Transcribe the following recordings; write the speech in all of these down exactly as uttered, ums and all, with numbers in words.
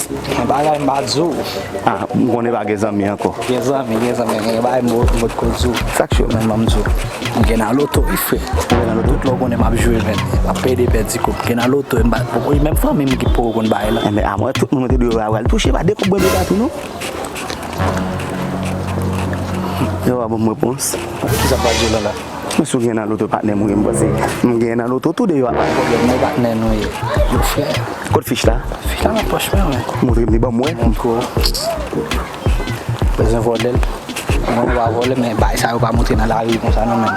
Gen bagay m pa di w. Ah, m konnen pa gen zanmi ankò. Gen zanmi, gen zanmi, gen bagay m pot ko di w. Sa k cho? Men ban m di w. M gen nan loto wi, frè. Ou gen nan loto? Tout lè w konnen m ap jwe, men m ap pede pèdi kòb. M gen nan loto, m pa, poko menm fanmi m ki poko konn bagay la. Enben, a mwen, tout moun mwen te di yo a pral touche, pa de kòb mwen de la tou, non. Yo pa ban m repons. Kisa w pral di w la la? Mwen si w gen nan loto patnè m, wi, m panse m gen nan loto tou de yo a. Pa gen pwoblèm, non, patnè nou ye. Yo, frè. Kot fich la? Fich la nan pòch mwen, wi. Montre m li ban m wè. Montre w. Bezwen vòlè l. Mwen pa vòlè, men bagay sa yo pa montre nan lari konsa, non, men.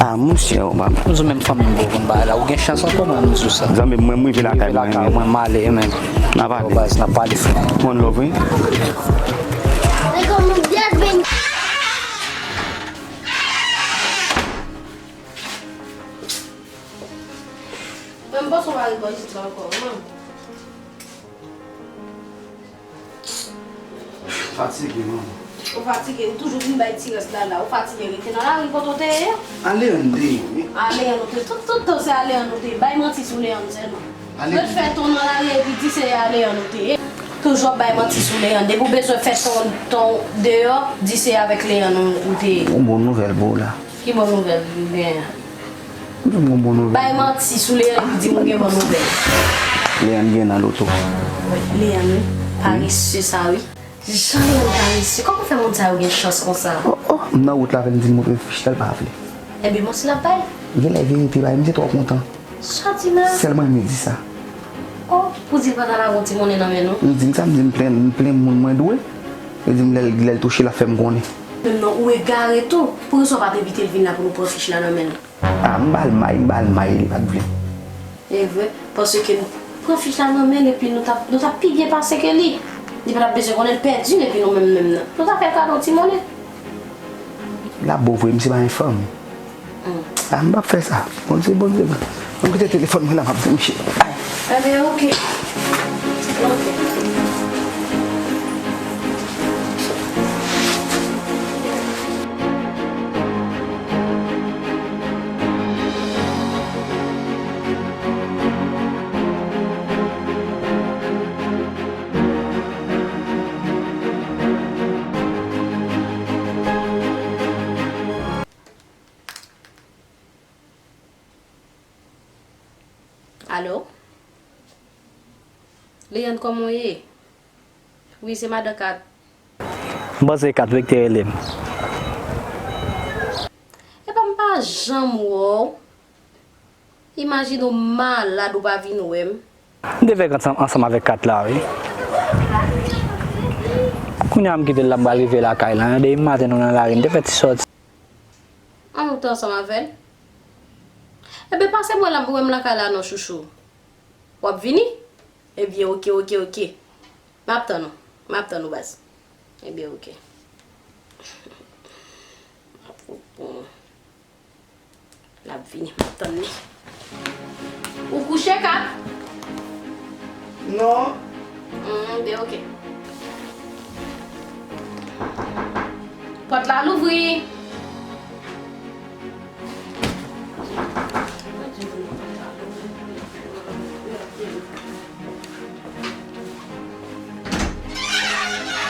Ah, monchè, w pa. M di w menm fanmi m poko konn bagay la. Ou gen chans ankò, mwen, m di w sa. Zanmi m, mwen, m rive lakay mwen, men. Mwen, m ale, men. N a pale. Baz, n a pale, frè. One love, wi. Men m panse w pa rive isit la ankò, non. Fatige, manman. Ou fatige, ou toujou vin bay ti rès la la. Ou fatige, rete nan lari kote w te ye a. Ale ann te ye, wi. Ale ann ou te ye. Tout, tout tan se ale ann ou te ye. Bay manti sou Leyann sèlman. Ale. Ret fè ton nan lari epi di se ale ann ou te ye. Toujou ap bay manti sou Leyann. Depi w bezwen fè ton, ton deyò, di se avèk Leyann ou, ou te ye. Yon bon nouvèl pou w la. Ki bon nouvèl ou genyen an? M di w yon bon nouvèl. Bay manti sou Leyann epi di m ou gen bon nouvèl. Leyann gen nan loto. Leyann wi, paresye sa wi. Jan Leyann paresye, kòman fè moun sa yo gen chans konsa? Oh, oh, m nan wout la avè l, m di l montre m fich la, l pa vle. Ebyen, bon, si l ap bay. Genlè verite bay, m te twò kontan. Sa w di la? Sèl mwen menm li di sa. Oh, pou di l pa t al ak yon ti monnen nan men nou? M di l sa, m di m plen, m plen moun mwen dwe. Li di m lè l, lè l touche, l ap fè m konnen. Menm non, ou egare tou. Poukisa w pa t envite l vin la pou nou pran fich la nan men l? Ah, m ba l may, m ba l may, li pa t vle. E vre, paske nou pran fich la nan men l epi nou t ap, nou t ap pi byen pase ke li. Li pa t ap bezwen konnen l pèdi l epi nou menm menm nan. Nou t ap fè l kado ti monnen. L ap bon vre, misye pa gen fanmi. Hmm. Ah, m p ap fè sa. Bondye, Bondye vre. Mwen kite telefòn mwen la, m ap di misye. Ay. Enben, oke. Oke. Alo? Leyann, kòman w ye? Wi, se madan Kat. M panse Kat wi ki te rele m. Epa m pa janm wè w. Imajine w malad, ou pa vin wè m. M te fèk ansanm, ansanm avèk Kat la, wi. Kounye a m kite l la, m pral rive lakay la. Depi maten nou nan lari, m te fè ti sòti. An, ou te ansanm avè l? Ebyen, pase m wè la, wè m lakay la non, chouchou. W ap vini? Ebyen, oke, oke, oke. M ap tann ou. M ap tann ou, baz. Ebyen, oke. M ap fout pran. L ap vini, m ap tann li. Ou kouche, Kat? Non. Hmm, ben oke. Pòt la louvri.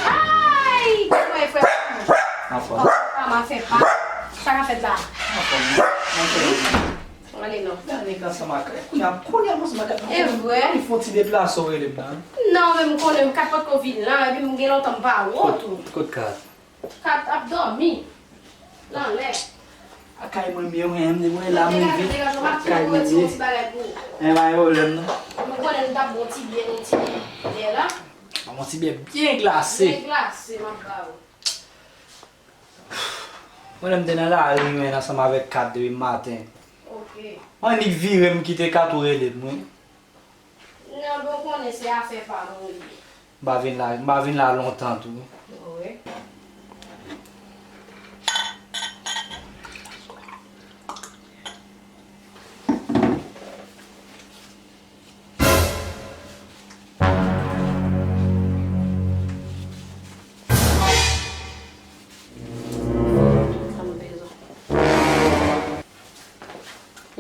Ay! Kòman e, frè? Anfòm. Kòman fè pa? Sa k ap fèt la? Anfòm. Anfòm. Ale non. Danik ansanm ak, kounye a, kounye a m ansanm ak Kat. E vre? Li fè yon ti deplase, w rele m nan. Non, men m konnen m Kat potko vin la, epi m gen lontan m pa wè w tou. Kot, kot Kat? Kat ap dòmi. L anlè. A kay mwen m ye, mwen, mwen la, mwen vin. Kay mwen m ye. Ti bagay pou ou. Men pa gen pwoblèm non. M konnen nou t ap bwè yon ti byè, yon ti byè la. Mwen yon ti byè byen glase. Byen glase, m ap ba ou. Mwen menm m te nan lari, mwen, ansanm avèk Kat depi maten. Ok. Annik vire m kite Kat ou rele m, wi. Non, bon, konnen se afè pa nou li ye. M pa vin la, m pa vin la lontan tou, wi. Wi.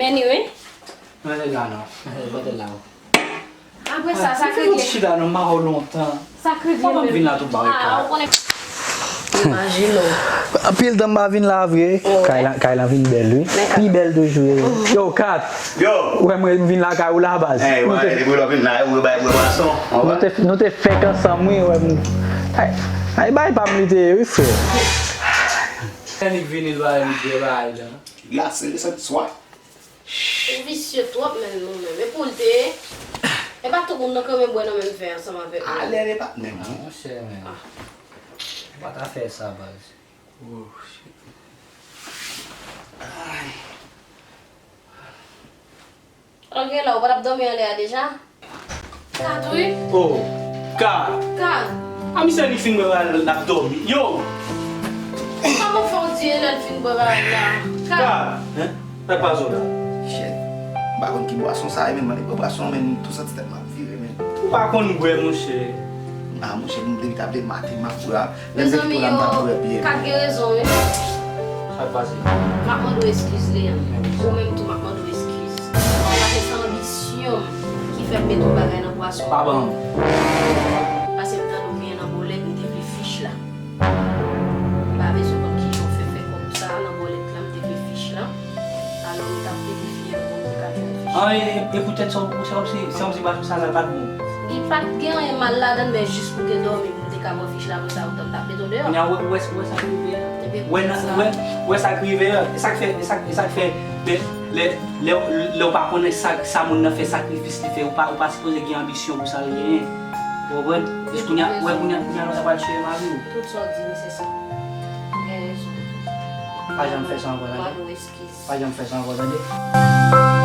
Men ni wi. Mete la non. Mete la. A, Apre sa, sa kredi. Chita non, m pa wè w lontan. Sa kredi. Kòman m vin la tou ba w kat? Imajine w. Anpil tan m pa vin la vre. Kay la, kay la vin bèl, wi. Pi bèl toujou. Yo, kat. Yo. Ou wè mwen m vin lakay ou la, baz. Ey, nou te, depi lè w vin la, ou bay bwè bwason. Nou te, nou te fèk ansanm, wi, wè m. Ay, ay, bay pa m li te ye, wi, frè. Annik vini l ba m bwè bay la. La, se le sèt swa. Ou visye twòp, menm nou menm. E pou l te ye? E pa tout moun nan kanmenm bwè nan menm vè ansanm avèk nou. Ale, ale, patnè m, non. Monchè, men. Ou pa ta fè sa, baz. Oh, shit. Ay. Ok, la, ou pa t ap dòmi anlè a deja? Kat, wi. Oh, Kat. Kat. A, misye li fin bwè bagay la, l ap dòmi. Yo! Kòman fè w di lè l fin bwè bagay la? Kat. Kat. Hein? Sa k pase w la? Shit. M pa konn ki bwason sa ye, men mwen bwè bwason, men tou santi tèt m ap vire, men. Ou pa konn bwè, monchè. A, monchè, m te vin ap de maten, m ap bwè. Mezanmi yo, Kat gen rezon, wi. Sa k pase? M ap mande w eskiz, Leandre. Ou menm tou, m ap mande w eskiz. Paske se anbisyon m ki fè m met yon bagay nan pwason an. Pa ban m. Paske m tande w byen nan bòlèt, m te vle fich la. M pa bezwen konn kijan w fè fè kòb sa nan bòlèt la, m te vle fich la. Alò, m t ap verifye pou m te ka jwenn fich. An, e, e poutèt sa, se kòmsi, se kòmsi m pa jwenn sa la, l pa t bon. Li pa t gen anyen mal ladan l, men jis pou te dòmi, pou te ka pran fich la, apre sa, ou t ap mete w deyò. Kounye a, wè, wè, wè sa k rive a. Wè, wè, wè sa k rive a. E sa k fè, e sa, e sa k fè, lè, lè, lè, lè w pa konnen sa, sa moun nan fè, sakrifis li fè, ou pa, ou pa sipoze gen anbisyon pou sa l genyen. Ou konprann? Jis kounye a, wè, kounye a, kounye a, lòt la pral chire mari w. Tout sa w di, se sa. Ou gen rezon. Pa janm fè sa ankò, tande. Pa janm fè sa ankò, tande.